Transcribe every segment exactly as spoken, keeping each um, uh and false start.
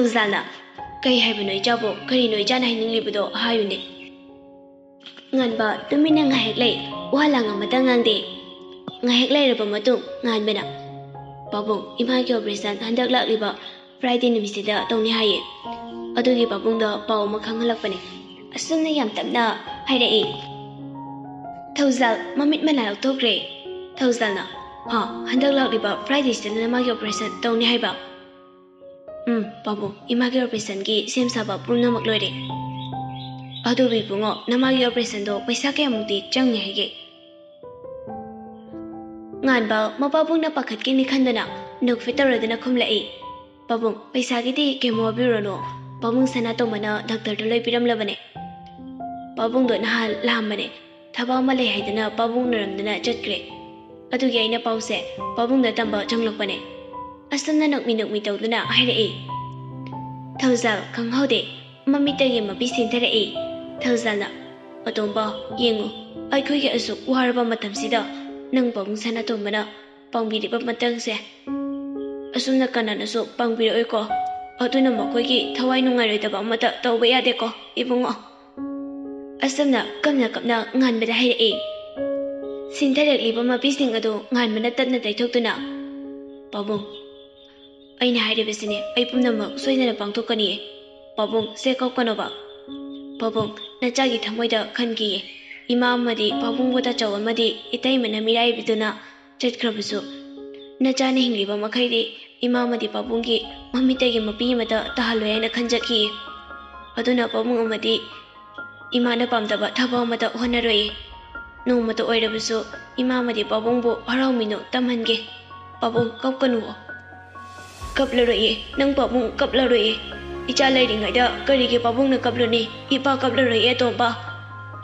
ꯊꯧꯖꯥꯜꯅ, "ꯀꯩ ꯍꯥꯏꯕꯅꯣ ꯏꯆꯥꯕꯨ? ꯀꯔꯤꯅꯣ ꯏꯆꯥꯅ ꯍꯥꯏꯅꯤꯡꯂꯤꯕꯗꯣ? ꯍꯥꯏꯌꯨꯅꯦ꯫" ꯉꯥꯟꯕ ꯇꯨꯃꯤꯟꯅ ꯉꯥꯏꯍꯥꯛ ꯂꯩ, ꯋꯥ ꯂꯥꯡ ꯑꯃꯇ ꯉꯥꯡꯗꯦ꯫ ꯉꯥꯏꯍꯥꯛ ꯂꯩꯔꯕ ꯃꯇꯨꯡ ꯉꯥꯟꯕꯅ, "ꯄꯥꯕꯨꯡ, ꯏꯃꯥꯒꯤ operation ꯍꯟꯗꯛ ꯂꯥꯛꯂꯤꯕ Friday ꯅꯨꯃꯤꯠꯁꯤꯗ ꯇꯧꯅꯤ ꯍꯥꯏꯌꯦ꯫" ꯑꯗꯨꯒꯤ ꯄꯥꯕꯨꯡꯗ ꯄꯥꯎ ꯑꯃ ꯈꯪꯍꯜꯂꯛꯄꯅꯦ꯫ ꯑꯁꯨꯝꯅ ꯌꯥꯝ ꯇꯞꯅ ꯍꯥꯏꯔꯛꯏ꯫ ꯊꯧꯖꯥꯜ ꯃꯃꯤꯠ ꯃꯅꯥ ꯂꯧꯊꯣꯛꯈ꯭ꯔꯦ꯫ ꯊꯧꯖꯥꯜꯅ, "ꯍꯥ, ꯍꯟꯗꯛ ꯂꯥꯛꯂꯤꯕ Fridayꯁꯤꯗ ꯅꯃꯥꯒꯤ operation ꯇꯧꯅꯤ ꯍꯥꯏꯕ?" "ꯎꯝ, ꯄꯥꯕꯨꯡ, ꯏꯃꯥꯒꯤ operationꯒꯤ ꯁꯦꯝ ꯁꯥꯕ ꯄꯨꯝꯅꯃꯛ ꯂꯣꯏꯔꯦ꯫" "ꯑꯗꯨꯕꯨ ꯏꯕꯨꯡꯉꯣ, ꯅꯃꯥꯒꯤ operationꯗꯣ ꯄꯩꯁꯥ ꯀꯌꯥꯃꯨꯛꯇꯤ ꯆꯪꯅꯤ ꯍꯥꯏꯒꯦ?" ꯉꯥꯟꯕ ꯃꯄꯥꯕꯨꯡꯅ ꯄꯥꯈꯠꯀꯅꯤ ꯈꯟꯗꯨꯅ ꯅꯣꯛꯐꯦꯠ ꯇꯧꯔꯗꯨꯅ ꯈꯨꯝꯂꯛꯏ꯫ "ꯄꯥꯕꯨꯡ, ꯄꯩꯁꯥꯒꯤꯗꯤ ꯀꯩꯝ ꯋꯥꯕꯤꯔꯨꯔꯅꯨ꯫ ꯄꯥꯕꯨꯡ ꯁꯅꯥꯇꯣꯝꯕꯅ ꯗꯥꯛꯇꯔꯗ ꯂꯣꯏ ꯄꯤꯔꯝꯂꯕꯅꯦ꯫ ꯄꯥꯕꯨꯡꯗꯣ ꯅꯍꯥꯟ ꯂꯥꯛꯑꯝꯕꯅꯦ꯫ ꯊꯕꯛ ꯑꯃ ꯂꯩ ꯍꯥꯏꯗꯨꯅ ꯄꯥꯕꯨꯡ ꯎꯅꯔꯝꯗꯅ ꯆꯠꯈ꯭ꯔꯦ꯫ ꯑꯗꯨꯒꯤ ꯑꯩꯅ ꯄꯥꯎꯁꯦ ꯄꯥꯕꯨꯡꯗ ꯇꯝꯕ ꯆꯪꯂꯛꯄꯅꯦ꯫" ꯑꯁꯨꯝꯅ ꯅꯣꯛꯃꯤ ꯅꯣꯛꯃꯤ ꯇꯧꯗꯨꯅ ꯍꯥꯏꯔꯛꯏ꯫ ꯊꯧꯖꯥꯜ ꯈꯪꯍꯧꯗꯦ ꯃꯃꯤꯠꯇꯒꯤ ꯃꯄꯤ ꯆꯦꯟꯊꯔꯛꯏ꯫ ꯊꯧꯖꯥꯜꯅ, "ꯑꯇꯣꯝꯕ, ꯌꯦꯡꯉꯨ, ꯑꯩꯈꯣꯏꯒꯤ ꯑꯁꯨꯛ ꯋꯥꯔꯕ ꯃꯇꯝꯁꯤꯗ ꯅꯪ ꯄꯥꯕꯨꯡ ꯁꯅꯥꯇꯣꯝꯕꯅ ꯄꯥꯡꯕꯤꯔꯤꯕ ꯃꯇꯦꯡꯁꯦ ꯑꯁꯨꯝꯅ ꯀꯅꯥꯅꯁꯨ ꯄꯥꯡꯕꯤꯔꯛꯑꯣꯏꯀꯣ꯫ ꯑꯗꯨꯅ ꯃꯈꯣꯏꯒꯤ ꯊꯋꯥꯏ ꯅꯨꯡꯉꯥꯏꯔꯣꯏꯗꯕ ꯑꯃꯠꯇ ꯇꯧꯕ ꯌꯥꯗꯦꯀꯣ, ꯏꯕꯨꯡꯉꯣ꯫" ꯑꯁꯨꯝꯅ ꯀꯞꯅ ꯀꯞꯅ ꯉꯥꯟꯕꯗ ꯍꯥꯏꯔꯛꯏ꯫ ꯆꯦꯟꯊꯔꯛꯂꯤꯕ ꯃꯄꯤꯁꯤꯡ ꯑꯗꯨ ꯉꯥꯟꯕꯅ ꯇꯠꯅ ꯇꯩꯊꯣꯛꯇꯨꯅ, "ꯄꯥꯕꯨꯡ, ꯑꯩꯅ ꯍꯥꯏꯔꯤꯕꯁꯤꯅꯦ, ꯑꯩ ꯄꯨꯝꯅꯃꯛ ꯁꯣꯏꯗꯅ ꯄꯥꯡꯊꯣꯛꯀꯅꯤꯌꯦ꯫ ꯄꯥꯕꯨꯡ, ꯁꯦ ꯀꯞꯀꯅꯣꯕ꯫ ꯄꯥꯕꯨꯡ, ꯅꯆꯥꯒꯤ ꯊꯃꯣꯏꯗ ꯈꯟꯈꯤꯌꯦ꯫ ꯏꯃꯥ ꯑꯃꯗꯤ ꯄꯥꯕꯨꯡꯕꯨ ꯇꯥꯆꯧ ꯑꯃꯗꯤ ꯏꯇꯩꯃꯅ ꯃꯤꯔꯥꯏꯕꯤꯗꯨꯅ ꯆꯠꯈ꯭ꯔꯕꯁꯨ, ꯅꯆꯥꯅ ꯍꯤꯡꯂꯤꯕ ꯃꯈꯩꯗꯤ ꯏꯃꯥ ꯑꯃꯗꯤ ꯄꯥꯕꯨꯡꯒꯤ ꯃꯃꯤꯠꯇꯒꯤ ꯃꯄꯤ ꯑꯃꯠꯇ ꯇꯥꯍꯜꯂꯣꯏ ꯍꯥꯏꯅ ꯈꯟꯖꯈꯤ꯫ ꯑꯗꯨꯅ ꯄꯥꯕꯨꯡ ꯑꯃꯗꯤ ꯏꯃꯥꯅ ꯄꯥꯝꯗꯕ ꯊꯕꯛ ꯑꯃꯠꯇ ꯍꯣꯠꯅꯔꯣꯏꯌꯦ꯫ ꯅꯣꯡꯃꯇ ꯑꯣꯏꯔꯕꯁꯨ ꯏꯃꯥ ꯑꯃꯗꯤ ꯄꯥꯕꯨꯡꯕꯨ ꯍꯔꯥꯎꯃꯤꯅꯣꯛ ꯇꯝꯍꯟꯒꯦ꯫ ꯄꯥꯕꯨꯡ, ꯀꯞꯀꯅꯨ꯫" "ꯀꯞꯂꯔꯣꯏꯌꯦ, ꯅꯪ ꯄꯥꯕꯨꯡ ꯀꯞꯂꯔꯣꯏꯌꯦ꯫ ꯏꯆꯥ ꯂꯩꯔꯤꯉꯩꯗ ꯀꯔꯤꯒꯤ ꯄꯥꯕꯨꯡꯅ ꯀꯞꯂꯨꯅꯤ? ꯏꯄꯥ ꯀꯞꯂꯔꯣꯏꯌꯦ, ꯑꯇꯣꯝꯕ꯫"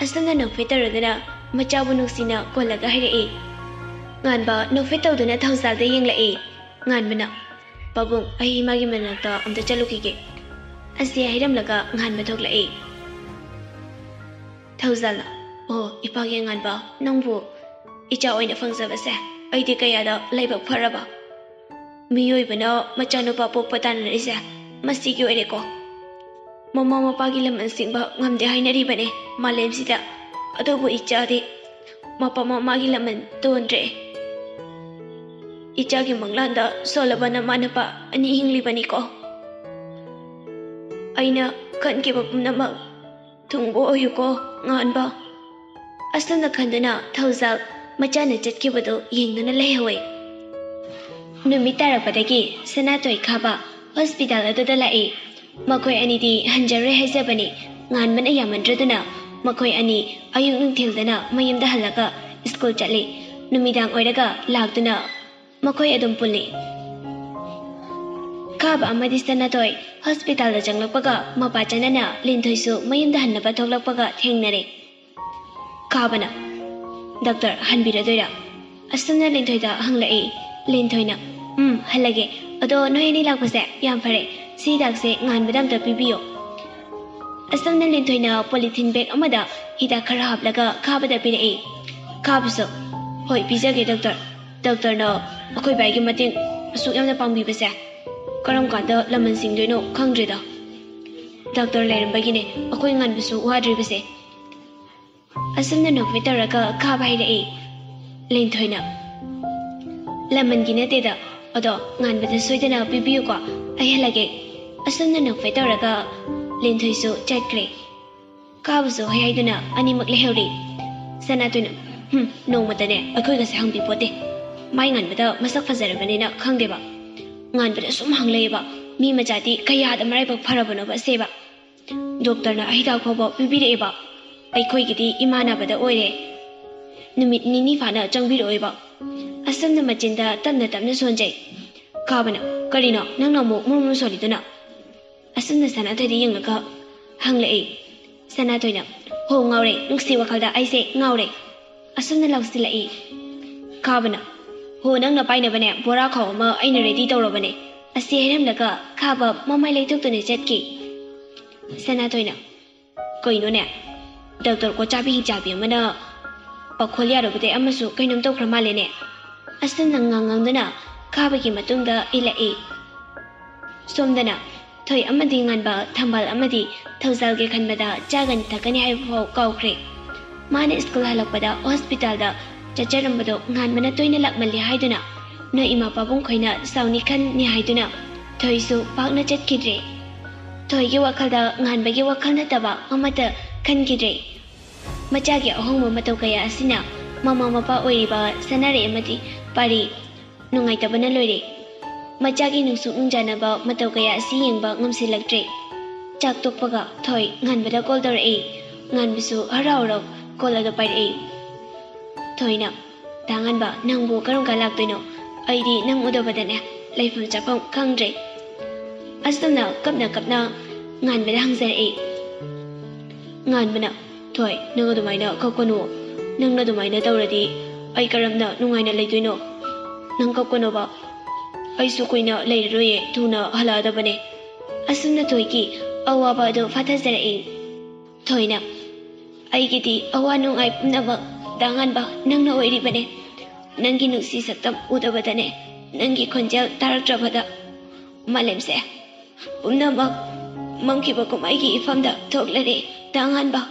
ꯑꯁꯨꯝꯅ ꯅꯣꯛꯐꯦꯠ ꯇꯧꯔꯗꯨꯅ ꯃꯆꯥꯕꯨ ꯅꯨꯡꯁꯤꯅ ꯀꯣꯜꯂꯒ ꯍꯥꯏꯔꯛꯏ꯫ ꯉꯥꯟꯕ ꯅꯣꯛꯐꯦꯠ ꯇꯧꯗꯨꯅ ꯊꯧꯖꯥꯜꯗ ꯌꯦꯡꯂꯛꯏ꯫ ꯉꯥꯟꯕꯅ, "ꯄꯥꯕꯨꯡ, ꯑꯩ ꯏꯃꯥꯒꯤ ꯃꯅꯥꯛꯇ ꯑꯝꯇ ꯆꯠꯂꯨꯈꯤꯒꯦ꯫" ꯑꯁꯤ ꯍꯥꯏꯔꯝꯂꯒ ꯉꯥꯟꯕ ꯊꯣꯛꯂꯛꯏ꯫ ꯊꯧꯖꯥꯜꯅ, "ꯑꯣ, ꯏꯄꯥꯒꯤ ꯉꯥꯟꯕ, ꯅꯪꯕꯨ ꯏꯆꯥ ꯑꯣꯏꯅ ꯐꯪꯖꯕꯁꯦ ꯑꯩꯗꯤ ꯀꯌꯥꯗ ꯂꯥꯏꯕꯛ ꯐꯔꯕ꯫ ꯃꯤꯑꯣꯏꯕꯅ ꯃꯆꯥꯅꯨꯄꯥ ꯄꯣꯛꯄ ꯇꯥꯟꯅꯔꯤꯁꯦ ꯃꯁꯤꯒꯤ ꯑꯣꯏꯔꯦꯀꯣ꯫ ꯃꯃꯥ ꯃꯄꯥꯒꯤ ꯂꯃꯟ ꯁꯤꯡꯕ ꯉꯝꯗꯦ ꯍꯥꯏꯅꯔꯤꯕꯅꯦ ꯃꯥꯂꯦꯝꯁꯤꯗ꯫ ꯑꯗꯨꯕꯨ ꯏꯆꯥꯗꯤ ꯃꯄꯥ ꯃꯃꯥꯒꯤ ꯂꯃꯟ ꯇꯣꯟꯗ꯭ꯔꯦ꯫ ꯏꯆꯥꯒꯤ ꯃꯪꯂꯥꯟꯗ ꯁꯣꯜꯂꯕ ꯅꯃꯥ ꯅꯄꯥ ꯑꯅꯤ ꯍꯤꯡꯂꯤꯕꯅꯤꯀꯣ꯫ ꯑꯩꯅ ꯈꯟꯈꯤꯕ ꯄꯨꯝꯅꯃꯛ ꯊꯨꯡꯕ ꯑꯣꯏꯌꯨꯀꯣ, ꯉꯥꯟꯕ꯫ ꯑꯁꯨꯝꯅ ꯈꯟꯗꯨꯅ ꯊꯧꯖꯥꯜ ꯃꯆꯥꯅ ꯆꯠꯈꯤꯕꯗꯨ ꯌꯦꯡꯗꯨꯅ ꯂꯩꯍꯧꯋꯤ꯫ ꯅꯨꯃꯤꯠ ꯇꯥꯔꯛꯄꯗꯒꯤ ꯁꯅꯥꯇꯣꯏ ꯈꯥꯕ ꯍꯣꯁꯄꯤꯇꯥꯜ ꯑꯗꯨꯗ ꯂꯥꯛꯏ꯫ ꯃꯈꯣꯏ ꯑꯅꯤꯗꯤ ꯍꯟꯖꯔꯣꯏ ꯍꯥꯏꯖꯕꯅꯤ꯫ ꯉꯥꯟꯕꯅ ꯌꯥꯝꯃꯟꯗ꯭ꯔꯗꯨꯅ ꯃꯈꯣꯏ ꯑꯅꯤ ꯑꯌꯨꯛ ꯅꯨꯡꯊꯤꯜꯗꯅ ꯃꯌꯨꯝꯗ ꯍꯜꯂꯒ ꯁ꯭ꯀꯨꯜ ꯆꯠꯂꯤ꯫ ꯅꯨꯃꯤꯗꯥꯡ ꯑꯣꯏꯔꯒ ꯂꯥꯛꯇꯨꯅ ꯃꯈꯣꯏ ꯑꯗꯨꯝ ꯄꯨꯜꯂꯤ꯫ ꯈꯥꯕ ꯑꯃꯗꯤ ꯁꯅꯥꯇꯣꯏ ꯍꯣꯁꯄꯤꯇꯥꯜꯗ ꯆꯪꯂꯛꯄꯒ ꯃꯄꯥ ꯆꯅꯅ ꯂꯤꯟꯊꯣꯏꯁꯨ ꯃꯌꯨꯝꯗ ꯍꯟꯅꯕ ꯊꯣꯛꯂꯛꯄꯒ ꯊꯦꯡꯅꯔꯦ꯫ ꯈꯥꯕꯅ, "ꯗꯣꯛꯇꯔ, ꯍꯟꯕꯤꯔꯗꯣꯏꯔꯥ?" ꯑꯁꯨꯝꯅ ꯂꯤꯟꯊꯣꯏꯗ ꯍꯪꯂꯛꯏ꯫ ꯂꯤꯟꯊꯣꯏꯅ, "ꯎꯝ, ꯍꯜꯂꯒꯦ꯫ ꯑꯗꯣ ꯅꯣꯏ ꯑꯅꯤ ꯂꯥꯛꯄꯁꯦ ꯌꯥꯝ ꯐꯔꯦ꯫ ꯁꯤ ꯍꯤꯗꯥꯛꯁꯦ ꯉꯥꯟꯕꯗ ꯑꯝꯇ ꯄꯤꯕꯤꯌꯣ꯫" ꯑꯁꯨꯝꯅ ꯂꯤꯟꯊꯣꯏꯅ ꯄꯣꯂꯤꯊꯤꯟ ꯕꯦꯒ ꯑꯃꯗ ꯍꯤꯗꯥꯛ ꯈꯔ ꯍꯥꯞꯂꯒ ꯈꯥꯕꯗ ꯄꯤꯔꯛꯏ꯫ ꯈꯥꯕꯁꯨ, "ꯍꯣꯏ, ꯄꯤꯖꯒꯦ ꯗꯣꯛꯇꯔ꯫ ꯗꯣꯛꯇꯔꯅ ꯑꯩꯈꯣꯏ ꯕꯥꯏꯒꯤ ꯃꯇꯦꯡ ꯑꯁꯨꯛ ꯌꯥꯝꯅ ꯄꯥꯡꯕꯤꯕꯁꯦ ꯀꯔꯝ ꯀꯥꯟꯗ ꯂꯃꯟ ꯁꯤꯡꯗꯣꯏꯅꯣ ꯈꯪꯗ꯭ꯔꯦꯗ꯫ ꯗꯣꯛꯇꯔ ꯂꯩꯔꯝꯕꯒꯤꯅꯦ ꯑꯩꯈꯣꯏ ꯉꯥꯟꯕꯁꯨ ꯋꯥꯗ꯭ꯔꯤꯕꯁꯦ꯫" ꯑꯁꯨꯝꯅ ꯅꯣꯛꯐꯦꯠ ꯇꯧꯔꯒ ꯈꯥꯕ ꯍꯥꯏꯔꯛꯏ꯫ ꯂꯤꯟꯊꯣꯏꯅ, "ꯂꯃꯟꯒꯤ ꯅꯠꯇꯦꯗ, ꯑꯗꯣ ꯉꯥꯟꯕꯗ ꯁꯣꯏꯗꯅ ꯄꯤꯕꯤꯌꯨꯀꯣ, ꯑꯩ ꯍꯜꯂꯒꯦ꯫" ꯑꯁꯨꯝꯅ ꯅꯣꯛꯐꯦꯠ ꯇꯧꯔꯒ ꯂꯤꯟꯊꯣꯏꯁꯨ ꯆꯠꯈ꯭ꯔꯦ꯫ ꯈꯥꯕꯁꯨ ꯍꯩ ꯍꯥꯏꯗꯨꯅ ꯑꯅꯤꯃꯛ ꯂꯩꯍꯧꯔꯤ꯫ ꯁꯅꯥꯇꯣꯏꯅ, "ꯍꯨꯝ, ꯅꯣꯡꯃꯇꯅꯦ ꯑꯩꯈꯣꯏꯒꯁꯦ ꯍꯪꯕꯤꯄꯣꯠꯇꯦ꯫ ꯃꯥꯏ ꯉꯥꯟꯕꯗ ꯃꯁꯛ ꯐꯖꯔꯕꯅꯤꯅ ꯈꯪꯗꯦꯕ꯫ ꯉꯥꯟꯕꯗ ꯁꯨꯝ ꯍꯪꯂꯛꯑꯦꯕ꯫ ꯃꯤ ꯃꯆꯥꯗꯤ ꯀꯌꯥꯗ ꯃꯔꯥꯏꯕꯛ ꯐꯔꯕꯅꯣꯕ ꯑꯁꯦꯕ꯫ ꯗꯣꯛꯇꯔꯅ ꯍꯤꯗꯥꯛ ꯐꯥꯎꯕ ꯄꯤꯕꯤꯔꯛꯑꯦꯕ꯫ ꯑꯩꯈꯣꯏꯒꯤꯗꯤ ꯏꯃꯥꯟꯅꯕꯗ ꯑꯣꯏꯔꯦ꯫ ꯅꯨꯃꯤꯠ ꯅꯤꯅꯤ ꯐꯥꯅ ꯆꯪꯕꯤꯔꯛꯑꯣꯏꯕ꯫" ꯑꯁꯨꯝꯅ ꯃꯆꯤꯟꯗ ꯇꯞꯅ ꯇꯞꯅ ꯁꯣꯟꯖꯩ꯫ ꯈꯥꯕꯅ, "ꯀꯔꯤꯅꯣ ꯅꯪꯅ ꯑꯃꯨꯛ ꯃꯨꯔꯨ ꯃꯨꯔꯨ ꯁꯣꯜꯂꯤꯗꯨꯅ?" ꯑꯁꯨꯝꯅ ꯁꯅꯥꯊꯣꯏꯗ ꯌꯦꯡꯂꯒ ꯍꯪꯂꯛꯏ꯫ ꯁꯅꯥꯊꯣꯏꯅ, "ꯍꯣ, ꯉꯥꯎꯔꯦ, ꯅꯨꯡꯁꯤ ꯋꯥꯈꯜꯗ ꯑꯩꯁꯦ ꯉꯥꯎꯔꯦ꯫" ꯑꯁꯨꯝꯅ ꯂꯥꯎꯁꯤꯜꯂꯛꯏ꯫ ꯈꯥꯕꯅ, "ꯍꯣ, ꯅꯪꯅ ꯄꯥꯏꯅꯕꯅꯦ ꯕꯣꯔꯥ ꯈꯥꯎ ꯑꯃ ꯑꯩꯅ ꯔꯦꯗꯤ ꯇꯧꯔꯕꯅꯦ꯫" ꯑꯁꯤ ꯍꯥꯏꯔꯝꯂꯒ ꯈꯥꯕ ꯃꯃꯥꯏ ꯂꯩꯊꯣꯛꯇꯨꯅ ꯆꯠꯈꯤ꯫ ꯁꯅꯥꯊꯣꯏꯅ, "ꯀꯩꯅꯣꯅꯦ, ꯗꯣꯛꯇꯔ ꯀꯣꯆꯥꯕꯤ ꯍꯤꯡꯆꯥꯕꯤ ꯑꯃꯅ ꯄꯥꯈꯣꯜ ꯌꯥꯔꯨꯕꯗꯩ ꯑꯃꯁꯨ ꯀꯩꯅꯣꯝ ꯇꯧꯈ꯭ꯔ ꯃꯥꯜꯂꯦꯅꯦ?" ꯑꯁꯨꯝꯅ ꯉꯥꯡ ꯉꯥꯡꯗꯨꯅ ꯈꯥꯕꯒꯤ ꯃꯇꯨꯡꯗ ꯏꯜꯂꯛꯏ꯫ ꯁꯣꯝꯗꯅ ꯊꯣꯏ ꯑꯃꯗꯤ ꯉꯥꯟꯕ ꯊꯝꯕꯥꯜ ꯑꯃꯗꯤ ꯊꯧꯖꯥꯜꯒꯤ ꯈꯟꯕꯗ ꯆꯥꯒꯅꯤ ꯊꯛꯀꯅꯤ ꯍꯥꯏꯕ ꯐꯥꯎ ꯀꯥꯎꯈ꯭ꯔꯦ꯫ ꯃꯥꯅ ꯁ꯭ꯀꯨꯜ ꯍꯜꯂꯛꯄꯗ ꯍꯣꯁꯄꯤꯇꯥꯜꯗ ꯆꯠꯆꯔꯝꯕꯗꯣ ꯉꯥꯟꯕꯅ ꯇꯣꯏꯅ ꯂꯥꯛꯃꯜꯂꯤ ꯍꯥꯏꯗꯨꯅ ꯅꯣꯏ ꯏꯃꯥ ꯄꯥꯕꯨꯡ ꯈꯣꯏꯅ ꯁꯥꯎꯅꯤ ꯈꯟꯅꯤ ꯍꯥꯏꯗꯨꯅ ꯊꯣꯏꯁꯨ ꯄꯥꯛꯅ ꯆꯠꯈꯤꯗ꯭ꯔꯦ꯫ ꯊꯣꯏꯒꯤ ꯋꯥꯈꯜꯗ ꯉꯥꯟꯕꯒꯤ ꯋꯥꯈꯜ ꯅꯠꯇꯕ ꯑꯃꯠꯇ ꯈꯟꯈꯤꯗ꯭ꯔꯦ꯫ ꯃꯆꯥꯒꯤ ꯑꯍꯣꯡꯕ ꯃꯇꯧ ꯀꯌꯥ ꯑꯁꯤꯅ ꯃꯃꯥ ꯃꯄꯥ ꯑꯣꯏꯔꯤꯕ ꯁꯅꯥꯔꯩ ꯑꯃꯗꯤ ꯄꯥꯔꯤ ꯅꯨꯡꯉꯥꯏꯇꯕꯅ ꯂꯣꯏꯔꯦ꯫ ꯃꯆꯥꯒꯤ ꯅꯨꯡꯁꯨꯛ ꯅꯨꯡꯖꯥꯅꯕ ꯃꯇꯧ ꯀꯌꯥ ꯑꯁꯤ ꯌꯦꯡꯕ ꯉꯝꯁꯤꯜꯂꯛꯇ꯭ꯔꯦ꯫ ꯆꯥꯛ ꯇꯣꯛꯄꯒ ꯊꯣꯏ ꯉꯥꯟꯕꯗ ꯀꯣꯜ ꯇꯧꯔꯛꯏ꯫ ꯉꯥꯟꯕꯁꯨ ꯍꯔꯥꯎ ꯍꯔꯥꯎ ꯀꯣꯜ ꯑꯗꯨ ꯄꯥꯏꯔꯛꯏ꯫ ꯊꯣꯏꯅ, "ꯇꯥ ꯉꯥꯟꯕ, ꯅꯪꯕꯨ ꯀꯔꯝ ꯀꯥꯟ ꯂꯥꯛꯇꯣꯏꯅꯣ? ꯑꯩꯗꯤ ꯅꯪ ꯎꯗꯕꯗꯅꯦ ꯂꯩꯐꯝ ꯆꯥꯐꯝ ꯈꯪꯗ꯭ꯔꯦ"꯫ ꯑꯁꯨꯝꯅ ꯀꯞꯅ ꯀꯞꯅ ꯉꯥꯟꯕꯗ ꯍꯪꯖꯔꯛꯏ꯫ ꯉꯥꯟꯕꯅ, "ꯊꯣꯏ, ꯅꯪ ꯑꯗꯨꯃꯥꯏꯅ ꯀꯞꯀꯅꯨ꯫ ꯅꯪꯅ ꯑꯗꯨꯃꯥꯏꯅ ꯇꯧꯔꯗꯤ ꯑꯩ ꯀꯔꯝꯅ ꯅꯨꯡꯉꯥꯏꯅ ꯂꯩꯗꯣꯏꯅꯣ? ꯅꯪ ꯀꯞꯀꯅꯣꯕ꯫ ꯑꯩꯁꯨ ꯀꯨꯏꯅ ꯂꯩꯔꯔꯣꯏꯌꯦ, ꯊꯨꯅ ꯍꯜꯂꯛꯑꯗꯕꯅꯦ"꯫ ꯑꯁꯨꯝꯅ ꯊꯣꯏꯒꯤ ꯑꯋꯥꯕ ꯑꯗꯨ ꯐꯥꯊꯖꯔꯛꯏ꯫ ꯊꯣꯏꯅ, "ꯑꯩꯒꯤꯗꯤ ꯑꯋꯥ ꯅꯨꯡꯉꯥꯏ ꯄꯨꯝꯅꯃꯛ ꯇꯥ ꯉꯥꯟꯕ ꯅꯪꯅ ꯑꯣꯏꯔꯤꯕꯅꯦ꯫ ꯅꯪꯒꯤ ꯅꯨꯡꯁꯤ ꯁꯛꯇꯝ ꯎꯗꯕꯗꯅꯦ, ꯅꯪꯒꯤ ꯈꯣꯟꯖꯦꯜ ꯇꯥꯔꯛꯇ꯭ꯔꯕꯗ ꯃꯥꯂꯦꯝꯁꯦ ꯄꯨꯝꯅꯃꯛ ꯃꯝꯈꯤꯕ ꯀꯨꯝꯍꯩꯒꯤ ꯏꯐꯝꯗ ꯊꯣꯛꯂꯔꯦ ꯇꯥ ꯉꯥꯟꯕ"꯫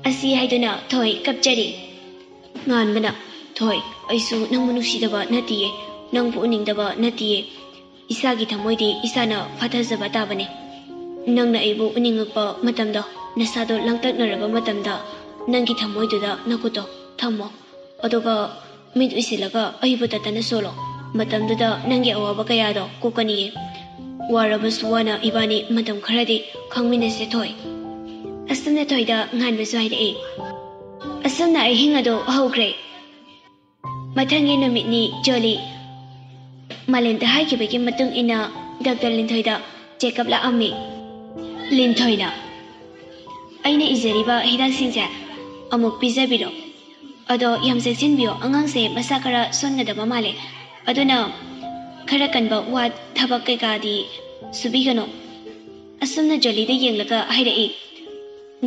ꯑꯁꯤ ꯍꯥꯏꯗꯨꯅ ꯊꯣꯏ ꯀꯞꯆꯔꯤ꯫ ꯉꯥꯟꯕꯅ, "ꯊꯣꯏ, ꯑꯩꯁꯨ ꯅꯪꯕꯨ ꯅꯨꯡꯁꯤꯗꯕ ꯅꯠꯇꯤꯌꯦ, ꯅꯪꯕꯨ ꯎꯅꯤꯡꯗꯕ ꯅꯠꯇꯤꯌꯦ꯫ ꯏꯁꯥꯒꯤ ꯊꯃꯣꯏꯗꯤ ꯏꯁꯥꯅ ꯐꯥꯊꯖꯕ ꯇꯥꯕꯅꯦ꯫ ꯅꯪꯅ ꯑꯩꯕꯨ ꯎꯅꯤꯡꯉꯛꯄ ꯃꯇꯝꯗꯣ, ꯅꯁꯥꯗꯣ ꯂꯥꯡꯇꯛꯅꯔꯕ ꯃꯇꯝꯗ, ꯅꯪꯒꯤ ꯊꯃꯣꯏꯗꯨꯗ ꯅꯈꯨꯠꯇꯣ ꯊꯝꯃꯣ꯫ ꯑꯗꯨꯒ ꯃꯤꯠ ꯎꯏꯁꯤꯜꯂꯒ ꯑꯩꯕꯨ ꯇꯠꯇꯅ ꯁꯣꯜꯂꯣ꯫ ꯃꯇꯝꯗꯨꯗ ꯅꯪꯒꯤ ꯑꯋꯥꯕ ꯀꯌꯥꯗꯣ ꯀꯣꯛꯀꯅꯤꯌꯦ꯫ ꯋꯥꯔꯕꯁꯨ ꯋꯥꯅ ꯏꯕꯥꯅꯤ ꯃꯇꯝ ꯈꯔꯗꯤ ꯈꯪꯃꯤꯟꯅꯁꯦ ꯊꯣꯏ"꯫ ꯑꯁꯨꯝꯅ ꯊꯣꯏꯗ ꯉꯥꯟꯕꯁꯨ ꯍꯥꯏꯔꯛꯏ꯫ ꯑꯁꯨꯝꯅ ꯑꯍꯤꯡ ꯑꯗꯨ ꯍꯧꯈ꯭ꯔꯦ꯫ ꯃꯊꯪꯒꯤ ꯅꯨꯃꯤꯠꯅꯤ ꯖꯣꯂꯤ ꯃꯥꯂꯦꯝꯗ ꯍꯥꯏꯈꯤꯕꯒꯤ ꯃꯇꯨꯡ ꯏꯟꯅ ꯗꯥꯛꯇꯔ ꯂꯤꯟꯊꯣꯏꯗ ꯆꯦꯛꯑꯞ ꯂꯥꯛꯑꯝꯃꯤ꯫ ꯂꯤꯟꯊꯣꯏꯅ, "ꯑꯩꯅ ꯏꯖꯔꯤꯕ ꯍꯤꯗꯥꯛꯁꯤꯡꯁꯦ ꯑꯃꯨꯛ ꯄꯤꯖꯕꯤꯔꯣ꯫ ꯑꯗꯣ ꯌꯥꯝ ꯆꯦꯛꯁꯤꯟꯕꯤꯌꯣ, ꯑꯉꯥꯡꯁꯦ ꯃꯁꯥ ꯈꯔ ꯁꯣꯟꯒꯗꯕ ꯃꯥꯜꯂꯦ꯫ ꯑꯗꯨꯅ ꯈꯔ ꯀꯟꯕ ꯋꯥ ꯊꯕꯛ ꯀꯩꯀꯥꯗꯤ ꯁꯨꯕꯤꯒꯅꯨ"꯫ ꯑꯁꯨꯝꯅ ꯖꯣꯂꯤꯗ ꯌꯦꯡꯂꯒ ꯍꯥꯏꯔꯛꯏ꯫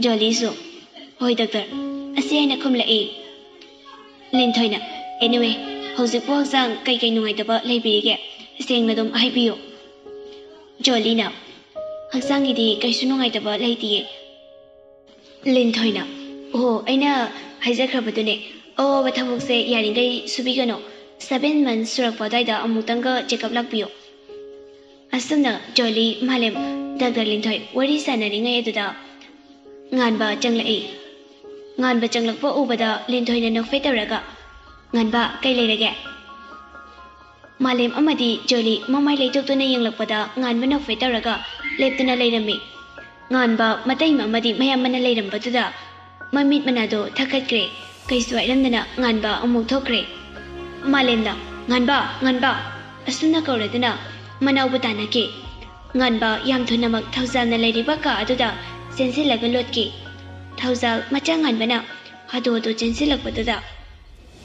ꯖꯣꯂꯤꯁꯨ, "ꯍꯣꯏ ꯗꯥꯛꯇꯔ", ꯑꯁꯤ ꯍꯥꯏꯅ ꯈꯨꯝꯂꯛꯏ꯫ ꯂꯤꯟꯊꯣꯏꯅ, "Anyway, ꯍꯧꯖꯤꯛꯄꯨ ꯍꯛꯆꯥꯡ ꯀꯩꯀꯩ ꯅꯨꯡꯉꯥꯏꯇꯕ ꯂꯩꯕꯤꯔꯤꯒꯦ? ꯁꯦꯡꯅ ꯑꯗꯨꯝ ꯍꯥꯏꯕꯤꯌꯨ"꯫ ꯖꯣꯂꯤꯅ, "ꯍꯛꯆꯥꯡꯒꯤꯗꯤ ꯀꯩꯁꯨ ꯅꯨꯡꯉꯥꯏꯇꯕ ꯂꯩꯇꯤꯌꯦ꯫" ꯂꯤꯟꯊꯣꯏꯅ, "ꯑꯣ, ꯑꯩꯅ ꯍꯥꯏꯖꯈ꯭ꯔꯕꯗꯨꯅꯦ, ꯑꯋꯥꯕ ꯊꯕꯛꯁꯦ ꯌꯥꯔꯤꯈꯩ ꯁꯨꯕꯤꯒꯅꯨ꯫ Seven months ꯁꯨꯔꯛꯄ ꯑꯗꯨꯋꯥꯏꯗ ꯑꯃꯨꯛꯇꯪꯒ check up ꯂꯥꯛꯄꯤꯌꯨ꯫" ꯑꯁꯨꯝꯅ ꯖꯣꯂꯤ, ꯃꯥꯂꯦꯝ, ꯗꯥꯛꯇꯔ ꯂꯤꯟꯊꯣꯏ ꯋꯥꯔꯤ ꯁꯥꯟꯅꯔꯤꯉꯩ ꯑꯗꯨꯗ ꯉꯥꯟꯕ ꯆꯪꯂꯛꯏ꯫ ꯉꯥꯟꯕ ꯆꯪꯂꯛꯄ ꯎꯕꯗ ꯂꯤꯟꯊꯣꯏꯅ ꯅꯣꯛꯐꯦꯠ ꯇꯧꯔꯒ, "ꯉꯥꯟꯕ, ꯀꯩ ꯂꯩꯔꯒꯦ?" ꯃꯥꯂꯦꯝ ꯑꯃꯗꯤ ꯖꯣꯂꯤ ꯃꯃꯥꯏ ꯂꯩꯊꯣꯛꯇꯨꯅ ꯌꯦꯡꯂꯛꯄꯗ ꯉꯥꯟꯕ ꯅꯣꯛꯐꯦꯠ ꯇꯧꯔꯒ ꯂꯦꯞꯇꯨꯅ ꯂꯩꯔꯝꯃꯤ꯫ ꯉꯥꯟꯕ ꯃꯇꯩꯃ ꯑꯃꯗꯤ ꯃꯌꯥꯝꯕꯅ ꯂꯩꯔꯝꯕꯗꯨꯗ ꯃꯃꯤꯠ ꯃꯅꯥꯗꯣ ꯊꯛꯀꯠꯈ꯭ꯔꯦ꯫ ꯀꯩꯁꯨ ꯍꯥꯏꯔꯝꯗꯅ ꯉꯥꯟꯕ ꯑꯃꯨꯛ ꯊꯣꯛꯈ꯭ꯔꯦ꯫ ꯃꯥꯂꯦꯝꯅ, "ꯉꯥꯟꯕ, ꯉꯥꯟꯕ!" ꯑꯁꯨꯝꯅ ꯀꯧꯔꯗꯨꯅ ꯃꯅꯥꯎꯕꯨ ꯇꯥꯟꯅꯈꯤ꯫ ꯉꯥꯟꯕ ꯌꯥꯝ ꯊꯨꯅꯃꯛ ꯊꯧꯖꯥꯜꯅ ꯂꯩꯔꯤꯕ ꯀꯥ ꯑꯗꯨꯗ ꯆꯦꯟꯁꯤꯜꯂꯒ ꯂꯣꯠꯈꯤ꯫ ꯊꯧꯖꯥꯜ ꯃꯆꯥ ꯉꯥꯟꯕꯅ ꯍꯥꯊꯨ ꯍꯥꯊꯨ ꯆꯦꯟꯁꯤꯜꯂꯛꯄꯗꯨꯗ,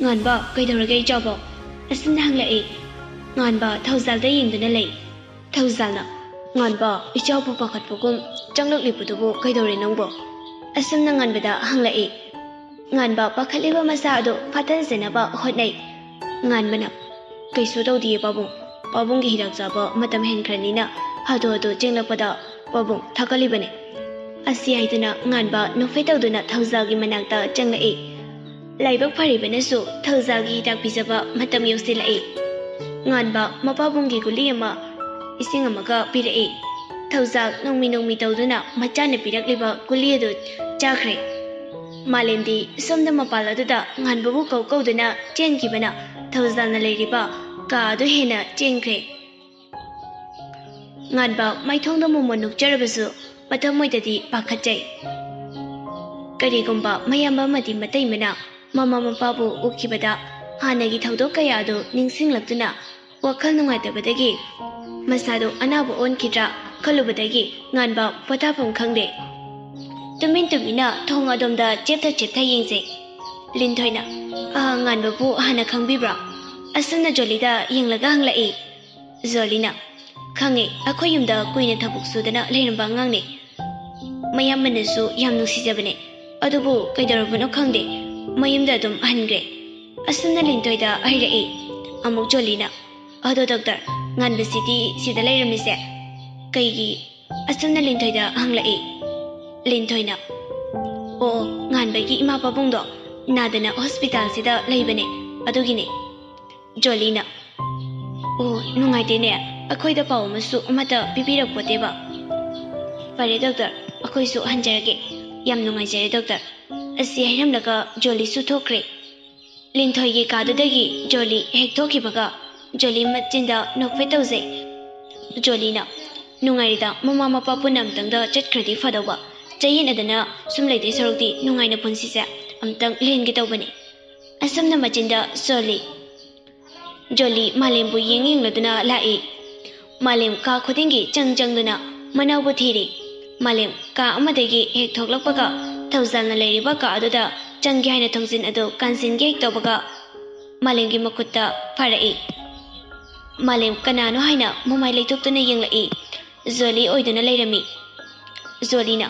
"ꯉꯥꯟꯕ, ꯀꯩꯗꯧꯔꯒꯦ ꯏꯆꯥꯕꯣ?" ꯑꯁꯨꯝꯅ ꯍꯪꯂꯛꯏ꯫ ꯉꯥꯟꯕ ꯊꯧꯖꯥꯜꯗ ꯌꯦꯡꯗꯨꯅ ꯂꯩ꯫ ꯊꯧꯖꯥꯜꯅ, "ꯉꯥꯟꯕ, ꯏꯆꯥꯕꯨ ꯄꯥꯈꯠꯄꯒꯨꯝ ꯆꯪꯂꯛꯂꯤꯕꯗꯨꯕꯨ ꯀꯩꯗꯧꯔꯦ ꯅꯪꯕꯣ?" ꯑꯁꯨꯝꯅ ꯉꯥꯟꯕꯗ ꯍꯪꯂꯛꯏ꯫ ꯉꯥꯟꯕ ꯄꯥꯈꯠꯂꯤꯕ ꯃꯁꯥ ꯑꯗꯨ ꯐꯥꯊꯍꯟꯖꯅꯕ ꯍꯣꯠꯅꯩ꯫ ꯉꯥꯟꯕꯅ, "ꯀꯩꯁꯨ ꯇꯧꯗꯤꯌꯦ ꯄꯥꯕꯨꯡ꯫ ꯄꯥꯕꯨꯡꯒꯤ ꯍꯤꯗꯥꯛ ꯆꯥꯕ ꯃꯇꯝ ꯍꯦꯟꯈ꯭ꯔꯅꯤꯅ ꯍꯥꯊꯨ ꯍꯥꯊꯨ ꯆꯦꯡꯂꯛꯄꯗ ꯄꯥꯕꯨꯡ ꯊꯛꯀꯠꯂꯤꯕꯅꯦ꯫" ꯑꯁꯤ ꯍꯥꯏꯗꯨꯅ ꯉꯥꯟꯕ ꯅꯣꯛꯐꯦꯠ ꯇꯧꯗꯨꯅ ꯊꯧꯖꯥꯜꯒꯤ ꯃꯅꯥꯛꯇ ꯆꯪꯂꯛꯏ꯫ ꯂꯥꯏꯕꯛ ꯐꯔꯤꯕꯅꯁꯨ ꯊꯧꯖꯥꯜꯒꯤ ꯍꯤꯗꯥꯛ ꯄꯤꯖꯕ ꯃꯇꯝ ꯌꯧꯁꯤꯜꯂꯛꯏ꯫ ꯉꯥꯟꯕ ꯃꯄꯥꯕꯨꯡꯒꯤ ꯒꯨꯂꯤ ꯑꯃ, ꯏꯁꯤꯡ ꯑꯃꯒ ꯄꯤꯔꯛꯏ꯫ ꯊꯧꯖꯥꯜ ꯅꯣꯡꯃꯤ ꯅꯣꯡꯃꯤ ꯇꯧꯗꯨꯅ ꯃꯆꯥꯅ ꯄꯤꯔꯛꯂꯤꯕ ꯒꯨꯂꯤ ꯑꯗꯨ ꯆꯥꯈ꯭ꯔꯦ꯫ ꯃꯥꯂꯦꯝꯗꯤ ꯁꯣꯝꯗ ꯃꯄꯥꯜ ꯑꯗꯨꯗ ꯉꯥꯟꯕꯕꯨ ꯀꯧ ꯀꯧꯗꯨꯅ ꯆꯦꯟꯈꯤꯕꯅ ꯊꯧꯖꯥꯜꯅ ꯂꯩꯔꯤꯕ ꯀꯥ ꯑꯗꯨ ꯍꯦꯟꯅ ꯆꯦꯟꯈ꯭ꯔꯦ꯫ ꯉꯥꯟꯕ ꯃꯥꯏꯊꯣꯡꯗ ꯃꯣꯃꯣꯟ ꯅꯣꯛꯆꯔꯕꯁꯨ ꯃꯊꯃꯣꯏꯗꯗꯤ ꯄꯥꯈꯠꯆꯩ꯫ ꯀꯔꯤꯒꯨꯝꯕ ꯃꯌꯥꯝꯕ ꯑꯃꯗꯤ ꯃꯇꯩꯃꯅ ꯃꯃꯥ ꯃꯄꯥꯕꯨ ꯎꯈꯤꯕꯗ ꯍꯥꯟꯅꯒꯤ ꯊꯧꯗꯣꯛ ꯀꯌꯥ ꯑꯗꯨ ꯅꯤꯡꯁꯤꯡꯂꯛꯇꯨꯅ ꯋꯥꯈꯜ ꯅꯨꯡꯉꯥꯏꯇꯕꯗꯒꯤ ꯃꯁꯥꯗꯨ ꯑꯅꯥꯕ ꯑꯣꯟꯈꯤꯗ꯭ꯔꯥ ꯈꯜꯂꯨꯕꯗꯒꯤ ꯉꯥꯟꯕ ꯄꯣꯊꯥꯐꯝ ꯈꯪꯗꯦ꯫ ꯇꯨꯃꯤꯟ ꯇꯨꯃꯤꯟꯅ ꯊꯣꯡ ꯑꯗꯣꯝꯗ ꯆꯦꯞꯊ ꯆꯦꯞꯊ ꯌꯦꯡꯖꯩ꯫ ꯂꯤꯟꯊꯣꯏꯅ, "ꯑ, ꯉꯥꯟꯕꯕꯨ ꯍꯥꯟꯅ ꯈꯪꯕꯤꯕ꯭ꯔꯥ?" ꯑꯁꯨꯝꯅ ꯖꯣꯂꯤꯗ ꯌꯦꯡꯂꯒ ꯍꯪꯂꯛꯏ꯫ ꯖꯣꯂꯤꯅ, "ꯈꯪꯉꯦ, ꯑꯩꯈꯣꯏ ꯌꯨꯝꯗ ꯀꯨꯏꯅ ꯊꯕꯛ ꯁꯨꯗꯅ ꯂꯩꯔꯝꯕ ꯑꯉꯥꯡꯅꯦ꯫ ꯃꯌꯥꯝꯕꯅꯁꯨ ꯌꯥꯝ ꯅꯨꯡꯁꯤꯖꯕꯅꯦ꯫ ꯑꯗꯨꯕꯨ ꯀꯩꯗꯧꯔꯕꯅꯣ ꯈꯪꯗꯦ, ꯃꯌꯨꯝꯗ ꯑꯗꯨꯝ ꯍꯟꯈ꯭ꯔꯦ꯫" ꯑꯁꯨꯝꯅ ꯂꯤꯟꯊꯣꯏꯗ ꯍꯥꯏꯔꯛꯏ꯫ ꯑꯃꯨꯛ ꯖꯣꯂꯤꯅ, "ꯑꯗꯣ ꯗꯣꯛꯇꯔ, ꯉꯥꯟꯕꯁꯤꯗꯤ ꯁꯤꯗ ꯂꯩꯔꯝꯃꯤꯁꯦ?" ꯀꯩꯒꯤ? ꯑꯁꯨꯝꯅ ꯂꯤꯟꯊꯣꯏꯗ ꯍꯪꯂꯛꯏ꯫ ꯂꯤꯟꯊꯣꯏꯅ, "ꯑꯣ, ꯉꯥꯟꯕꯒꯤ ꯏꯃꯥ ꯄꯥꯕꯨꯡꯗꯣ ꯅꯥꯗꯅ ꯍꯣꯁꯄꯤꯇꯥꯜꯁꯤꯗ ꯂꯩꯕꯅꯦ, ꯑꯗꯨꯒꯤꯅꯦ꯫" ꯖꯣꯂꯤꯅ, "ꯑꯣ, ꯅꯨꯡꯉꯥꯏꯇꯦꯅꯦ, ꯑꯩꯈꯣꯏꯗ ꯄꯥꯎ ꯑꯃꯁꯨ ꯑꯃꯠꯇ ꯄꯤꯕꯤꯔꯛꯄꯣꯠꯇꯦꯕ꯫ ꯐꯔꯦ ꯗꯣꯛꯇꯔ, ꯑꯩꯈꯣꯏꯁꯨ ꯍꯟꯖꯔꯒꯦ꯫ ꯌꯥꯝ ꯅꯨꯡꯉꯥꯏꯖꯔꯦ ꯗꯣꯛꯇꯔ꯫" ꯑꯁꯤ ꯍꯥꯏꯔꯝꯂꯒ ꯖꯣꯂꯤꯁꯨ ꯊꯣꯛꯈ꯭ꯔꯦ꯫ ꯂꯤꯟꯊꯣꯏꯒꯤ ꯀꯥꯗꯨꯗꯒꯤ ꯖꯣꯂꯤ ꯍꯦꯛ ꯊꯣꯛꯈꯤꯕꯒ ꯖꯣꯂꯤ ꯃꯆꯤꯟꯗ ꯅꯣꯛꯐꯦꯠ ꯇꯧꯖꯩ꯫ ꯖꯣꯂꯤꯅ, "ꯅꯨꯡꯉꯥꯏꯔꯤꯗ, ꯃꯃꯥ ꯃꯄꯥ ꯄꯨꯟꯅ ꯑꯝꯇꯪꯗ ꯆꯠꯈ꯭ꯔꯗꯤ ꯐꯗꯧꯕ꯫ ꯆꯌꯦꯠꯅꯗꯅ ꯁꯨꯝ ꯂꯩꯗꯣꯏ ꯁꯔꯨꯛꯇꯤ ꯅꯨꯡꯉꯥꯏꯅ ꯄꯨꯟꯁꯤꯁꯦ ꯑꯝꯇꯪ ꯂꯦꯟꯒꯦ ꯇꯧꯕꯅꯤ꯫" ꯑꯁꯨꯝꯅ ꯃꯆꯤꯟꯗ ꯖꯣꯂꯤ, ꯖꯣꯂꯤ ꯃꯥꯂꯦꯝꯕꯨ ꯌꯦꯡ ꯌꯦꯡꯂꯗꯨꯅ ꯂꯥꯛꯏ꯫ ꯃꯥꯂꯦꯝ ꯀꯥ ꯈꯨꯗꯤꯡꯒꯤ ꯆꯪ ꯆꯪꯗꯨꯅ ꯃꯅꯥꯎꯕꯨ ꯊꯤꯔꯤ꯫ ꯃꯥꯂꯦꯝ ꯀꯥ ꯑꯃꯗꯒꯤ ꯍꯦꯛ ꯊꯣꯛꯂꯛꯄꯒ ꯊꯧꯖꯥꯜꯅ ꯂꯩꯔꯤꯕ ꯀꯥ ꯑꯗꯨꯗ ꯆꯪꯒꯦ ꯍꯥꯏꯅ ꯊꯣꯡꯖꯤꯟ ꯑꯗꯨ ꯀꯥꯟꯁꯤꯟꯒꯦ ꯍꯦꯛ ꯇꯧꯕꯒ ꯃꯥꯂꯦꯝꯒꯤ ꯃꯈꯨꯠꯇ ꯐꯥꯔꯛꯏ꯫ ꯃꯥꯂꯦꯝ ꯀꯅꯥꯅꯣ ꯍꯥꯏꯅ ꯃꯃꯥꯏ ꯂꯩꯊꯣꯛꯇꯨꯅ ꯌꯦꯡꯂꯛꯏ꯫ ꯖꯣꯂꯤ ꯑꯣꯏꯗꯨꯅ ꯂꯩꯔꯝꯃꯤ꯫ ꯖꯣꯂꯤꯅ,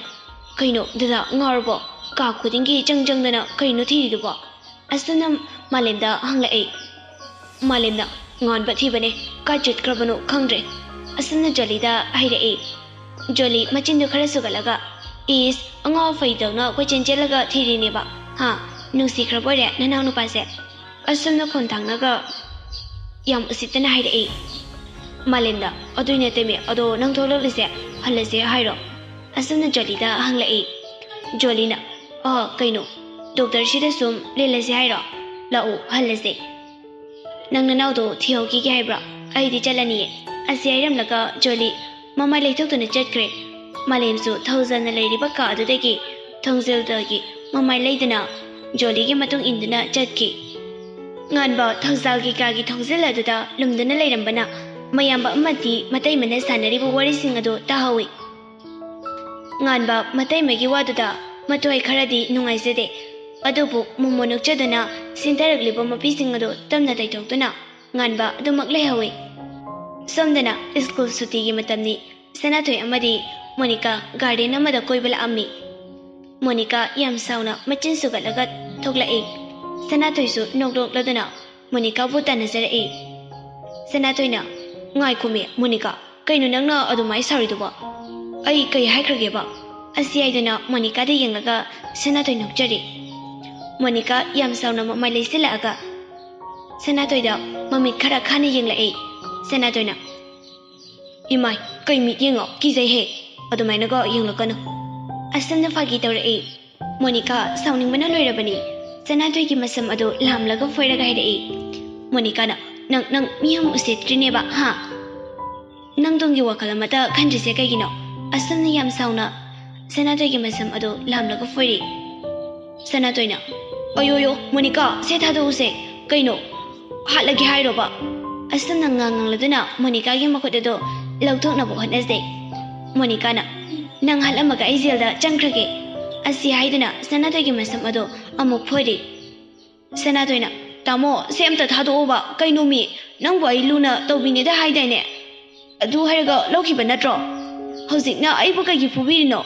"ꯀꯩꯅꯣ ꯗꯗꯥ, ꯉꯥꯎꯔꯕꯣ? ꯀꯥ ꯈꯨꯗꯤꯡꯒꯤ ꯆꯪ ꯆꯪꯗꯅ ꯀꯩꯅꯣ ꯊꯤꯔꯤꯗꯨꯕꯣ?" ꯑꯁꯨꯝꯅ ꯃꯥꯂꯦꯝꯗ ꯍꯪꯂꯛꯏ꯫ ꯃꯥꯂꯦꯝꯅ, "ꯉꯥꯟꯕ ꯊꯤꯕꯅꯦ, ꯀꯥꯏ ꯆꯠꯈ꯭ꯔꯕꯅꯣ ꯈꯪꯗ꯭ꯔꯦ꯫" ꯑꯁꯨꯝꯅ ꯖꯣꯂꯤꯗ ꯍꯥꯏꯔꯛꯏ꯫ ꯖꯣꯂꯤ ꯃꯆꯤꯟꯗꯨ ꯈꯔ ꯁꯨꯒꯠꯂꯒ, "ꯏꯁ, ꯑꯉꯥꯎ ꯑꯐꯩꯗꯧꯅ ꯀꯣꯏꯆꯦꯟ ꯆꯦꯜꯂꯒ ꯊꯤꯔꯤꯅꯦꯕ, ꯍꯥ? ꯅꯨꯡꯁꯤꯈ꯭ꯔꯕ ꯑꯣꯏꯔꯦ ꯅꯅꯥꯎ ꯅꯨꯄꯥꯁꯦ?" ꯑꯁꯨꯝꯅ ꯈꯣꯟ ꯊꯥꯡꯅꯒ ꯌꯥꯝ ꯎꯁꯤꯠꯇꯅ ꯍꯥꯏꯔꯛꯏ꯫ ꯃꯥꯂꯦꯝꯗ, "ꯑꯗꯨꯏ ꯅꯠꯇꯦꯃꯤ, ꯑꯗꯣ ꯅꯪ ꯊꯣꯛꯂꯛꯂꯤꯁꯦ ꯍꯜꯂꯁꯦ ꯍꯥꯏꯔꯣ?" ꯑꯁꯨꯝꯅ ꯖꯣꯂꯤꯗ ꯍꯪꯂꯛꯏ꯫ ꯖꯣꯂꯤꯅ, "ꯑ, ꯀꯩꯅꯣ, ꯗꯣꯛꯇꯔꯁꯤꯗ ꯁꯨꯝ ꯂꯦꯜꯂꯁꯦ ꯍꯥꯏꯔꯣ? ꯂꯥꯛꯑꯣ, ꯍꯜꯂꯁꯦ꯫ ꯅꯪ ꯅꯅꯥꯎꯗꯣ ꯊꯤꯍꯧꯈꯤꯒꯦ ꯍꯥꯏꯕ꯭ꯔꯣ? ꯑꯩꯗꯤ ꯆꯠꯂꯅꯤꯌꯦ꯫" ꯑꯁꯤ ꯍꯥꯏꯔꯝꯂꯒ ꯖꯣꯂꯤ ꯃꯃꯥꯏ ꯂꯩꯊꯣꯛꯇꯨꯅ ꯆꯠꯈ꯭ꯔꯦ꯫ ꯃꯥꯂꯦꯝꯁꯨ ꯊꯧꯖꯥꯜꯅ ꯂꯩꯔꯤꯕ ꯀꯥ ꯑꯗꯨꯗꯒꯤ ꯊꯣꯡꯖꯤꯜꯗꯒꯤ ꯃꯃꯥꯏ ꯂꯩꯗꯨꯅ ꯖꯣꯂꯤꯒꯤ ꯃꯇꯨꯡ ꯏꯟꯗꯨꯅ ꯆꯠꯈꯤ꯫ ꯉꯥꯟꯕ ꯊꯧꯖꯥꯜꯒꯤ ꯀꯥꯒꯤ ꯊꯣꯡꯖꯤꯜ ꯑꯗꯨꯗ ꯂꯨꯝꯗꯨꯅ ꯂꯩꯔꯝꯕꯅ ꯃꯌꯥꯝꯕ ꯑꯃꯗꯤ ꯃꯇꯩꯃꯅ ꯁꯥꯟꯅꯔꯤꯕ ꯋꯥꯔꯤꯁꯤꯡ ꯑꯗꯨ ꯇꯥꯍꯧꯏ꯫ ꯉꯥꯟꯕ ꯃꯇꯩꯃꯒꯤ ꯋꯥꯗꯨꯗ ꯃꯊ꯭ꯋꯥꯏ ꯈꯔꯗꯤ ꯅꯨꯡꯉꯥꯏꯖꯗꯦ꯫ ꯑꯗꯨꯕꯨ ꯃꯣꯃꯣꯟ ꯅꯣꯛꯆꯗꯨꯅ ꯁꯤꯟꯊꯔꯛꯂꯤꯕ ꯃꯄꯤꯁꯤꯡ ꯑꯗꯨ ꯇꯞꯅ ꯇꯩꯊꯣꯛꯇꯨꯅ ꯉꯥꯟꯕ ꯑꯗꯨꯃꯛ ꯂꯩꯍꯧꯏ꯫ ꯁꯣꯝꯗꯅ ꯁ꯭ꯀꯨꯜ ꯁꯨꯇꯤꯒꯤ ꯃꯇꯝꯅꯤ꯫ ꯁꯅꯥꯊꯣꯏ ꯑꯃꯗꯤ ꯃꯣꯅꯤꯀꯥ ꯒꯥꯔꯗꯦꯟ ꯑꯃꯗ ꯀꯣꯏꯕ ꯂꯥꯛꯑꯝꯃꯤ꯫ ꯃꯣꯅꯤꯀꯥ ꯌꯥꯝ ꯁꯥꯎꯅ ꯃꯆꯤꯟ ꯁꯨꯒꯠꯂꯒ ꯊꯣꯛꯂꯛꯏ꯫ ꯁꯅꯥꯊꯣꯏꯁꯨ ꯅꯣꯛ ꯅꯣꯛꯂꯗꯨꯅ ꯃꯣꯅꯤꯀꯥꯕꯨ ꯇꯥꯟꯅꯖꯔꯛꯏ꯫ ꯁꯅꯥꯊꯣꯏꯅ, "ꯉꯥꯏꯈꯣꯃꯤ ꯃꯣꯅꯤꯀꯥ, "ꯀꯩꯅꯣ ꯅꯪꯅ ꯑꯗꯨꯃꯥꯏꯅ ꯁꯥꯎꯔꯤꯗꯨꯕꯣ? ꯑꯩ ꯀꯩ ꯍꯥꯏꯈ꯭ꯔꯒꯦꯕ?" ꯑꯁꯤ ꯍꯥꯏꯗꯨꯅ ꯃꯣꯅꯤꯀꯥꯗ ꯌꯦꯡꯂꯒ ꯁꯅꯥꯇꯣꯏ ꯅꯣꯛꯆꯔꯤ꯫ ꯃꯣꯅꯤꯀꯥ ꯌꯥꯝ ꯁꯥꯎꯅ ꯃꯃꯥꯏ ꯂꯩꯁꯤꯜꯂꯛꯑꯒ ꯁꯅꯥꯇꯣꯏꯗ ꯃꯃꯤꯠ ꯈꯔ ꯈꯥꯅ ꯌꯦꯡꯂꯛꯏ꯫ ꯁꯅꯥꯇꯣꯏꯅ, "ꯏꯃꯥꯏ, ꯀꯩ ꯃꯤꯠ ꯌꯦꯡꯉꯣ? ꯀꯤꯖꯩꯍꯦ, ꯑꯗꯨꯃꯥꯏꯅꯒ ꯌꯦꯡꯂꯛꯀꯅꯨ꯫" ꯑꯁꯨꯝꯅ ꯐꯥꯒꯤ ꯇꯧꯔꯛꯏ꯫ ꯃꯣꯅꯤꯀꯥ ꯁꯥꯎꯅꯤꯡꯕꯅ ꯂꯣꯏꯔꯕꯅꯤ꯫ ꯁꯅꯥꯇꯣꯏꯒꯤ ꯃꯁꯝ ꯑꯗꯨ ꯂꯥꯝꯂꯒ ꯐꯣꯏꯔꯒ ꯍꯥꯏꯔꯛꯏ꯫ ꯃꯣꯅꯤꯀꯥꯅ, "ꯅꯪ, ꯅꯪ ꯃꯤ ꯑꯃ ꯎꯁꯤꯠꯇ꯭ꯔꯤꯅꯦꯕ, ꯍꯥ? ꯅꯪ ꯇꯨꯡꯒꯤ ꯋꯥꯈꯜ ꯑꯃꯠꯇ ꯈꯟꯗ꯭ꯔꯤꯁꯦ ꯀꯩꯒꯤꯅꯣ?" ꯑꯁꯨꯝꯅ ꯌꯥꯝ ꯁꯥꯎꯅ ꯁꯅꯥꯇꯣꯏꯒꯤ ꯃꯁꯝ ꯑꯗꯨ ꯂꯥꯝꯂꯒ ꯐꯣꯏꯔꯤ꯫ ꯁꯅꯥꯇꯣꯏꯅ, "ꯑꯌꯣꯌꯣ, ꯃꯣꯅꯤꯀꯥ, ꯁꯦ ꯊꯥꯗꯣꯛꯎꯁꯦ꯫ ꯀꯩꯅꯣ, ꯍꯥꯠꯂꯒꯦ ꯍꯥꯏꯔꯣꯕ?" ꯑꯁꯨꯝꯅ ꯉꯥꯡ ꯉꯥꯡꯂꯗꯨꯅ ꯃꯣꯅꯤꯀꯥꯒꯤ ꯃꯈꯨꯠ ꯑꯗꯨ ꯂꯧꯊꯣꯛꯅꯕ ꯍꯣꯠꯅꯖꯩ꯫ ꯃꯣꯅꯤꯀꯥꯅ, "ꯅꯪ ꯍꯥꯠꯂꯝꯃꯒ ꯑꯩ ꯖꯦꯜꯗ ꯆꯪꯈ꯭ꯔꯒꯦ꯫" ꯑꯁꯤ ꯍꯥꯏꯗꯨꯅ ꯁꯅꯥꯇꯣꯏꯒꯤ ꯃꯁꯝ ꯑꯗꯨ ꯑꯃꯨꯛ ꯐꯣꯏꯔꯤ꯫ ꯁꯅꯥꯇꯣꯏꯅ, "ꯇꯥꯃꯣ, ꯁꯦ ꯑꯝꯇ ꯊꯥꯗꯣꯛꯑꯣꯕ꯫ ꯀꯩꯅꯣꯃꯤ, ꯅꯪꯕꯨ ꯑꯩ ꯂꯨꯅ ꯇꯧꯕꯤꯅꯦꯗ ꯍꯥꯏꯗꯥꯏꯅꯦ? ꯑꯗꯨ ꯍꯥꯏꯔꯒ ꯂꯧꯈꯤꯕ ꯅꯠꯇ꯭ꯔꯣ? ꯍꯧꯖꯤꯛꯅ ꯑꯩꯕꯨ ꯀꯩꯒꯤ ꯐꯨꯕꯤꯔꯤꯅꯣ?"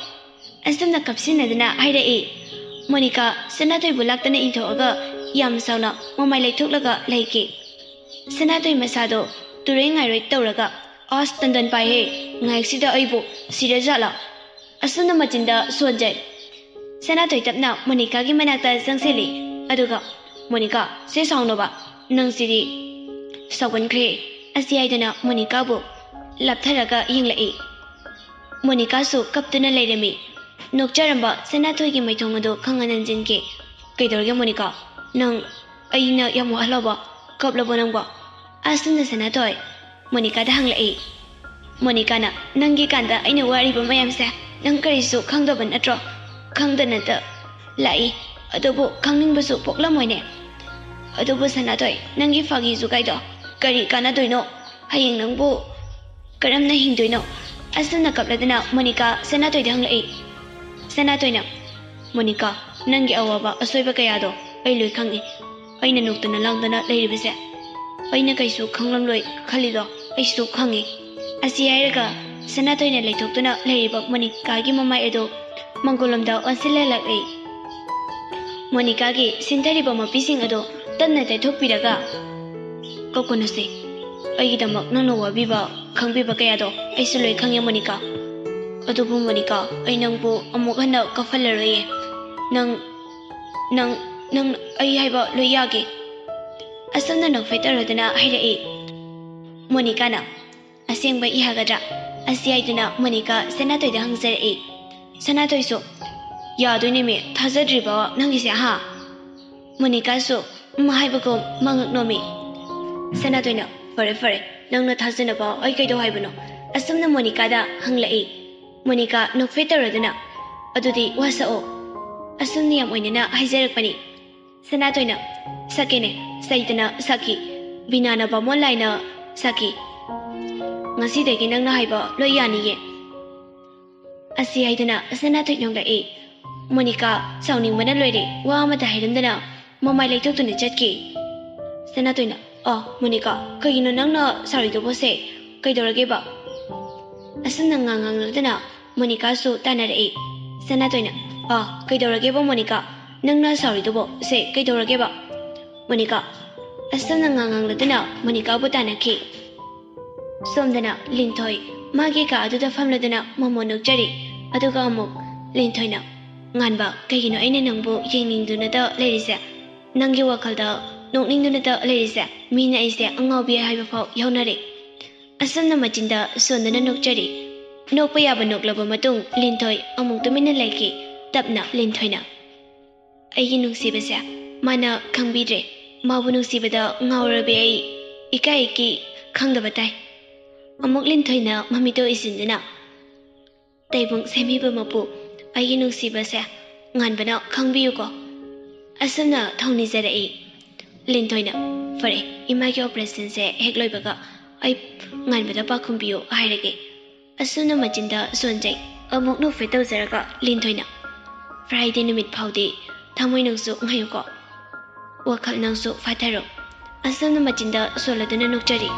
ꯑꯁꯨꯝꯅ ꯀꯞꯁꯤꯟꯅꯗꯨꯅ ꯍꯥꯏꯔꯛꯏ꯫ ꯃꯣꯅꯤꯀꯥ ꯁꯅꯥꯇꯣꯏꯕꯨ ꯂꯥꯛꯇꯅ ꯏꯟꯊꯣꯛꯑꯒ ꯌꯥꯝ ꯁꯥꯎꯅ ꯃꯃꯥꯏ ꯂꯩꯊꯣꯛꯂꯒ ꯂꯩꯈꯤ꯫ ꯁꯅꯥꯇꯣꯏ ꯃꯁꯥꯗꯣ ꯇꯨꯔꯣꯏ ꯉꯥꯏꯔꯣꯏ ꯇꯧꯔꯒ, "ꯑꯁ, ꯇꯟꯗꯟ ꯄꯥꯏꯍꯦ, ꯉꯥꯏꯍꯥꯛꯁꯤꯗ ꯑꯩꯕꯨ ꯁꯤꯔꯖꯥꯠꯂꯥ?" ꯑꯁꯨꯝꯅ ꯃꯆꯤꯟꯗ ꯁꯣꯟꯖꯩ꯫ ꯁꯅꯥꯇꯣꯏ ꯇꯞꯅ ꯃꯣꯅꯤꯀꯥꯒꯤ ꯃꯅꯥꯛꯇ ꯆꯪꯁꯤꯜꯂꯤ꯫ ꯑꯗꯨꯒ, "ꯃꯣꯅꯤꯀꯥ, ꯁꯦ ꯁꯥꯎꯅꯣꯕ, ꯅꯪꯁꯤꯗꯤ ꯁꯥꯎꯒꯟꯈ꯭ꯔꯦ꯫" ꯑꯁꯤ ꯍꯥꯏꯗꯨꯅ ꯃꯣꯅꯤꯀꯥꯕꯨ ꯂꯥꯞꯊꯔꯒ ꯌꯦꯡꯂꯛꯏ꯫ ꯃꯣꯅꯤꯀꯥꯁꯨ ꯀꯞꯇꯨꯅ ꯂꯩꯔꯝꯃꯤ꯫ ꯅꯣꯛꯆꯔꯝꯕ ꯁꯅꯥꯇꯣꯏꯒꯤ ꯃꯥꯏꯊꯣꯡ ꯑꯗꯨ ꯈꯪꯍꯟ ꯍꯟꯖꯤꯟꯈꯤ꯫ "ꯀꯩꯗꯧꯔꯒꯦ ꯃꯣꯅꯤꯀꯥ? ꯅꯪ ꯑꯩꯅ ꯌꯥꯝ ꯋꯥꯍꯜꯂꯕꯣ? ꯀꯞꯂꯕꯣ ꯅꯪꯕꯣ?" ꯑꯁꯨꯝꯅ ꯁꯅꯥꯇꯣꯏ ꯃꯣꯅꯤꯀꯥꯗ ꯍꯪꯂꯛꯏ꯫ ꯃꯣꯅꯤꯀꯥꯅ, "ꯅꯪꯒꯤ ꯀꯥꯟꯗ ꯑꯩꯅ ꯋꯥꯔꯤꯕ ꯃꯌꯥꯝꯁꯦ ꯅꯪ ꯀꯔꯤꯁꯨ ꯈꯪꯗꯕ ꯅꯠꯇ꯭ꯔꯣ? ꯈꯪꯗꯅꯇ ꯂꯥꯛꯏ, ꯑꯗꯨꯕꯨ ꯈꯪꯅꯤꯡꯕꯁꯨ ꯄꯣꯛꯂꯝꯃꯣꯏꯅꯦ꯫ ꯑꯗꯨꯕꯨ ꯁꯅꯥꯇꯣꯏ, ꯅꯪꯒꯤ ꯐꯥꯒꯤ ꯖꯨꯒꯥꯏꯗꯣ ꯀꯔꯤ ꯀꯥꯟꯅꯗꯣꯏꯅꯣ? ꯍꯌꯦꯡ ꯅꯪꯕꯨ ꯀꯔꯝꯅ ꯍꯤꯡꯗꯣꯏꯅꯣ?" ꯑꯁꯨꯝꯅ ꯀꯞꯂꯗꯨꯅ ꯃꯣꯅꯤꯀꯥ ꯁꯅꯥꯇꯣꯏꯗ ꯍꯪꯂꯛꯏ꯫ ꯁꯅꯥꯇꯣꯏꯅ, "ꯃꯣꯅꯤꯀꯥ, ꯅꯪꯒꯤ ꯑꯋꯥꯕ ꯑꯁꯣꯏꯕ ꯀꯌꯥꯗꯣ ꯑꯩ ꯂꯣꯏ ꯈꯪꯏ꯫ ꯑꯩꯅ ꯅꯣꯛꯇꯅ ꯂꯥꯡꯗꯅ ꯂꯩꯔꯤꯕꯁꯦ ꯑꯩꯅ ꯀꯩꯁꯨ ꯈꯪꯂꯝꯂꯣꯏ ꯈꯜꯂꯤꯗꯣ ꯑꯩꯁꯨ ꯈꯪꯏ꯫" ꯑꯁꯤ ꯍꯥꯏꯔꯒ ꯁꯅꯥꯇꯣꯏꯅ ꯂꯩꯊꯣꯛꯇꯨꯅ ꯂꯩꯔꯤꯕ ꯃꯣꯅꯤꯀꯥꯒꯤ ꯃꯃꯥꯏ ꯑꯗꯨ ꯃꯪꯒꯣꯜꯂꯣꯝꯗ ꯑꯣꯟꯁꯤꯜꯍꯜꯂꯛꯏ꯫ ꯃꯣꯅꯤꯀꯥꯒꯤ ꯁꯤꯟꯊꯔꯤꯕ ꯃꯄꯤꯁꯤꯡ ꯑꯗꯨ ꯇꯞꯅ ꯇꯩꯊꯣꯛꯄꯤꯔꯒ, "ꯀꯞꯀꯅꯨꯁꯦ, ꯑꯩꯒꯤꯗꯃꯛ ꯅꯪꯅ ꯋꯥꯕꯤꯕ, ꯈꯪꯕꯤꯕ ꯀꯌꯥꯗꯣ ꯑꯩꯁꯨ ꯂꯣꯏ ꯈꯪꯉꯦ, ꯃꯣꯅꯤꯀꯥ꯫ ꯑꯗꯨꯕꯨ ꯃꯣꯅꯤꯀꯥ, ꯑꯩ ꯅꯪꯕꯨ ꯑꯃꯨꯛ ꯍꯟꯅ ꯀꯞꯍꯜꯂꯔꯣꯏꯌꯦ꯫ ꯅꯪ, ꯅꯪ, ꯅꯪ ꯑꯩ ꯍꯥꯏꯕ ꯂꯣꯏ ꯌꯥꯒꯦ꯫ ꯑꯁꯨꯝꯅ ꯅꯣꯛꯐꯦꯠ ꯇꯧꯔꯗꯨꯅ ꯍꯥꯏꯔꯛꯏ ꯃꯣꯅꯤꯀꯥꯅ꯫ "ꯑꯁꯦꯡꯕ ꯌꯥꯒꯗ꯭ꯔꯥ?" ꯑꯁꯤ ꯍꯥꯏꯗꯨꯅ ꯃꯣꯅꯤꯀꯥ ꯁꯅꯥꯇꯣꯏꯗ ꯍꯪꯖꯔꯛꯏ꯫ ꯁꯅꯥꯇꯣꯏꯁꯨ, "ꯌꯥꯗꯣꯏꯅꯦꯃꯤ, ꯊꯥꯖꯗ꯭ꯔꯤꯕ ꯅꯪꯒꯤꯁꯦ, ꯍꯥ?" ꯃꯣꯅꯤꯀꯥꯁꯨ ꯎꯝ ꯍꯥꯏꯕꯒꯨꯝ ꯃꯉꯛ ꯅꯣꯝꯃꯤ꯫ ꯁꯅꯥꯇꯣꯏꯅ, "ꯐꯔꯦ, ꯐꯔꯦ, ꯅꯪꯅ ꯊꯥꯖꯅꯕ ꯑꯩ ꯀꯩꯗꯧ ꯍꯥꯏꯕꯅꯣ?" ꯑꯁꯨꯝꯅ ꯃꯣꯅꯤꯀꯥꯗ ꯍꯪꯂꯛꯏ꯫ ꯃꯣꯅꯤꯀꯥ ꯅꯣꯛꯐꯦꯠ ꯇꯧꯔꯗꯨꯅ, "ꯑꯗꯨꯗꯤ ꯋꯥ ꯁꯛꯑꯣ꯫" ꯑꯁꯨꯝꯅ ꯌꯥꯝ ꯑꯣꯏꯅꯅ ꯍꯥꯏꯖꯔꯛꯄꯅꯤ꯫ ꯁꯅꯥꯇꯣꯏꯅ, "ꯁꯛꯀꯦꯅꯦ, ꯁꯩꯇꯅ ꯁꯛꯈꯤ, ꯕꯤꯅꯥꯅ ꯕꯥꯃꯣꯟ ꯂꯥꯏꯅ ꯁꯛꯈꯤ꯫ ꯉꯁꯤꯗꯒꯤ ꯅꯪꯅ ꯍꯥꯏꯕ ꯂꯣꯏ ꯌꯥꯅꯤꯌꯦ꯫" ꯑꯁꯤ ꯍꯥꯏꯗꯨꯅ ꯁꯅꯥꯇꯣꯏ ꯅꯣꯡꯂꯛꯏ꯫ ꯃꯣꯅꯤꯀꯥ ꯁꯥꯎꯅꯤꯡꯕꯅ ꯂꯣꯏꯔꯦ, ꯋꯥ ꯑꯃꯠꯇ ꯍꯥꯏꯔꯝꯗꯅ ꯃꯃꯥꯏ ꯂꯩꯊꯣꯛꯇꯨꯅ ꯆꯠꯈꯤ꯫ ꯁꯅꯥꯇꯣꯏꯅ, "ꯑ, ꯃꯣꯅꯤꯀꯥ, ꯀꯩꯒꯤꯅꯣ ꯅꯪꯅ ꯁꯥꯎꯔꯤꯗꯨꯕꯣ ꯁꯦ? ꯀꯩꯗꯧꯔꯒꯦꯕ?" ꯑꯁꯨꯝꯅ ꯉꯥꯡ ꯉꯥꯡꯂꯗꯨꯅ ꯃꯣꯅꯤꯀꯥꯁꯨ ꯇꯥꯟꯅꯔꯛꯏ꯫ ꯁꯅꯥꯇꯣꯏꯅ, "ꯑ, ꯀꯩꯗꯧꯔꯒꯦꯕ ꯃꯣꯅꯤꯀꯥ? ꯅꯪꯅ ꯁꯥꯎꯔꯤꯗꯨꯕꯣ ꯁꯦ ꯀꯩꯗꯧꯔꯒꯦꯕ?" ꯃꯣꯅꯤꯀꯥ, ꯑꯁꯨꯝꯅ ꯉꯥꯡ ꯉꯥꯡꯂꯗꯨꯅ ꯃꯣꯅꯤꯀꯥꯕꯨ ꯇꯥꯟꯅꯈꯤ꯫ ꯁꯣꯝꯗꯅ ꯂꯤꯟꯊꯣꯏ ꯃꯥꯒꯤ ꯀꯥ ꯑꯗꯨꯗ ꯐꯝꯂꯗꯨꯅ ꯃꯣꯃꯣ ꯅꯣꯛꯆꯔꯤ꯫ ꯑꯗꯨꯒ ꯑꯃꯨꯛ ꯂꯤꯟꯊꯣꯏꯅ, "ꯉꯥꯟꯕ, ꯀꯩꯒꯤꯅꯣ ꯑꯩꯅ ꯅꯪꯕꯨ ꯌꯦꯡꯅꯤꯡꯗꯨꯅꯇ ꯂꯩꯔꯤꯁꯦ? ꯅꯪꯒꯤ ꯋꯥꯈꯜꯗ ꯅꯣꯛꯅꯤꯡꯗꯨꯅꯇ ꯂꯩꯔꯤꯁꯦ? ꯃꯤꯅ ꯑꯩꯁꯦ ꯑꯉꯥꯎꯕꯤ ꯍꯥꯏꯕ ꯐꯥꯎ ꯌꯥꯎꯅꯔꯦ꯫" ꯑꯁꯨꯝꯅ ꯃꯆꯤꯟꯗ ꯁꯣꯟꯗꯨꯅ ꯅꯣꯛꯆꯔꯤ꯫ ꯅꯣꯛꯄ ꯌꯥꯕ ꯅꯣꯛꯂꯕ ꯃꯇꯨꯡ ꯂꯤꯟꯊꯣꯏ ꯑꯃꯨꯛ ꯇꯨꯃꯤꯟꯅ ꯂꯩꯈꯤ꯫ ꯇꯞꯅ ꯂꯤꯟꯊꯣꯏꯅ, "ꯑꯩꯒꯤ ꯅꯨꯡꯁꯤꯕꯁꯦ ꯃꯥꯅ ꯈꯪꯕꯤꯗ꯭ꯔꯦ꯫ ꯃꯥꯕꯨ ꯅꯨꯡꯁꯤꯕꯗ ꯉꯥꯎꯔꯕꯤ ꯑꯩ ꯏꯀꯥꯏ ꯏꯀꯤ ꯈꯪꯗꯕ ꯇꯥꯏ꯫" ꯑꯃꯨꯛ ꯂꯤꯟꯊꯣꯏꯅ ꯃꯃꯤꯠꯇ ꯎꯏꯁꯤꯟꯗꯨꯅ, "ꯇꯩꯕꯨꯡ ꯁꯦꯝꯕꯤꯕ ꯃꯄꯨ, ꯑꯩꯒꯤ ꯅꯨꯡꯁꯤꯕꯁꯦ ꯉꯥꯟꯕꯅ ꯈꯪꯕꯤꯌꯨꯀꯣ꯫" ꯑꯁꯨꯝꯅ ꯊꯧꯅꯤꯖꯔꯛꯏ꯫ ꯂꯤꯟꯊꯣꯏꯅ, "ꯐꯔꯦ, ꯏꯃꯥꯒꯤ ꯑꯣꯄꯔꯦꯁꯟꯁꯦ ꯍꯦꯛ ꯂꯣꯏꯕꯒ ꯑꯩ ꯉꯥꯟꯕꯗ ꯄꯥꯎꯈꯨꯝꯕꯤꯌꯨ ꯍꯥꯏꯔꯒꯦ꯫" ꯑꯁꯨꯝꯅ ꯃꯆꯤꯟꯗ ꯁꯣꯟꯖꯩ꯫ ꯑꯃꯨꯛ ꯅꯣꯛꯐꯦꯠ ꯇꯧꯖꯔꯒ ꯂꯤꯟꯊꯣꯏꯅ, "ꯐ꯭ꯔꯥꯏꯗꯦ ꯅꯨꯃꯤꯠ ꯐꯥꯎꯗꯤ ꯊꯃꯣꯏ ꯅꯪꯁꯨ ꯉꯥꯏꯌꯨꯀꯣ꯫ ꯋꯥꯈꯜ ꯅꯪꯁꯨ ꯐꯥꯊꯔꯣ꯫" ꯑꯁꯨꯝꯅ ꯃꯆꯤꯟꯗ ꯁꯣꯜꯂꯗꯨꯅ ꯅꯣꯛꯆꯔꯤ꯫